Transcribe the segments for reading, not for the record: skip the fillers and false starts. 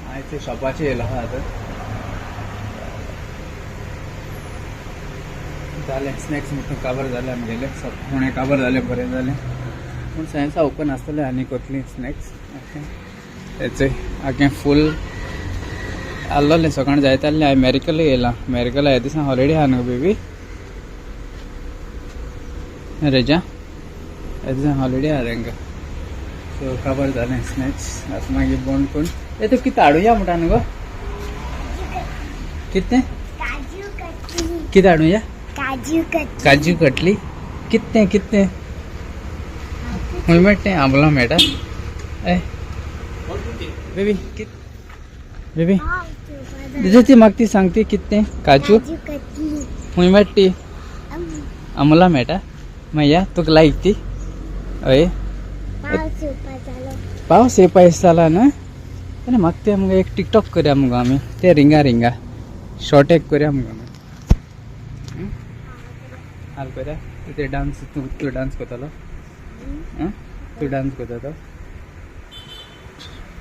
आयज शॉपाचेर येयलो आहा आतां. जालें स्नॅक्स म्हणून काबर जालें आमगेलें, हुणे काबर जालें, बरें जालें. पूण सायन्सा ओपन आसतलें आनी कसली स्नॅक्स. ओके, तेच आगे फूल आसलोलें सकाळीं जायत आसलें. हांवें मेरिकल येयलां, मेरिकल ह्या दिसा हॉलिडे आहा न्हू बेबी रेजा, ह्या दिसा हॉलिडे आहा तेंकां. सो काबर जालें स्नॅक्स. आतां मागीर बंद करून ए तूं कितें हाडुया म्हणटा न्हू गो? कितें काजू कतली. कितें हाडुया? काजू कतली. काजू कटली कितें कितें खंय मेळटा तें? आंबलां मेळटा. ए बेबी, बेबी दिदी ती म्हाका ती सांगती कितें काजू काजू कतली. खंय मेळटा ती? आमला मेळटा. मागीर तुका लायक ती? हय. पावस येवपा जालो. पावस येवपा जाला न्हू. आनी म्हाका तें मुगो एक टिकटॉक करया मुगो आमी, ते रिंगा रिंगा शॉर्ट एक करया मुगो आमी. हाल करया ते डांस. तूं तूं डांस करतलो? आं, तूं डांस करता तो?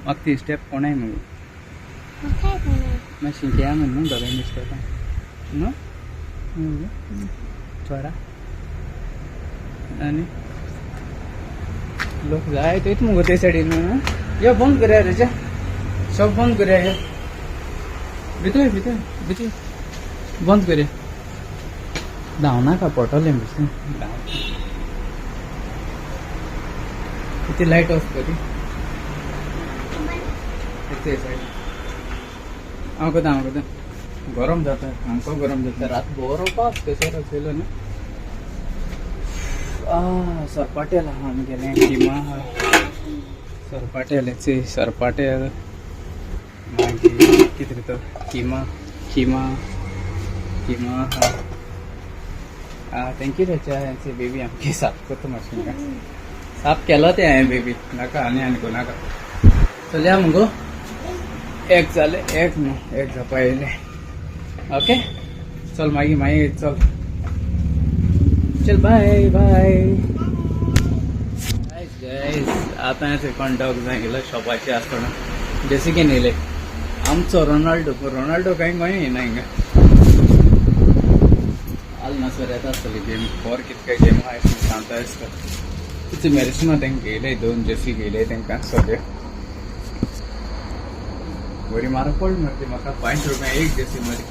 म्हाका ती स्टेप कोणाय मुगो. म्हाकाय कोणा. मातशें शिकया न्हू दोगांय मिस करता न्हू चोरा. आनी लोक जाय थंयच मुगो ते सायडीन. यो बंद करया रेजा, शॉप बंद करया. यो भितर भितर भितर बंद करया. धांवनाका, पडटलें बेश्टें धांव. ती लायट ऑफ करी ते सायडीन. हांव करता, हांव करता. गरम जाता, सामको गरम जाता. रात बरो पावस थंयसर चोयलो न्हू. सरपाटेल आहा आमगेलें, किमा आहा सरपाटेल, सरपाटेल. मागीर कितें रे तो किमा, किमा, किमा आहा. Thank you चाचा. बेबी आमगे साफ करता मातशें. साफ केलो तें हांवें बेबी, नाका आनी आनी करूं नाका. चलया मुगो, एक जालें, एक न्हू एक जावपा येयलें. ओके, चल मागीर मागीर चल चल, बाय बाय. गायज गायज, आतां कोण डॉग जाय गेलो शॉपाचेर आसतना जशी घेवन येयले आमचो रोनाल्डो. रोनाल्डो कांय गोंय येयना हिंगा. आल नासर येता आसतली गेम फोर कितके गेम आहा सांगता दिसता. तिचे मेरेसना तांकां घेयले, दोन जर्सी घेयले तांकां सगळे. बरी म्हारग पडली मरे ती म्हाका, 500 रुपया एक जर्सी मरे.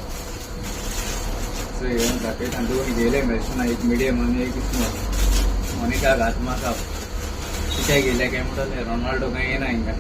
येवन दाखयता, दोन घेयले मेरेसना, एक मिडियम आनी एक स्मॉल. मोनिका घात म्हाका कित्याक घेयले काय म्हणटले, रोनाल्डो कांय येना हिंगा.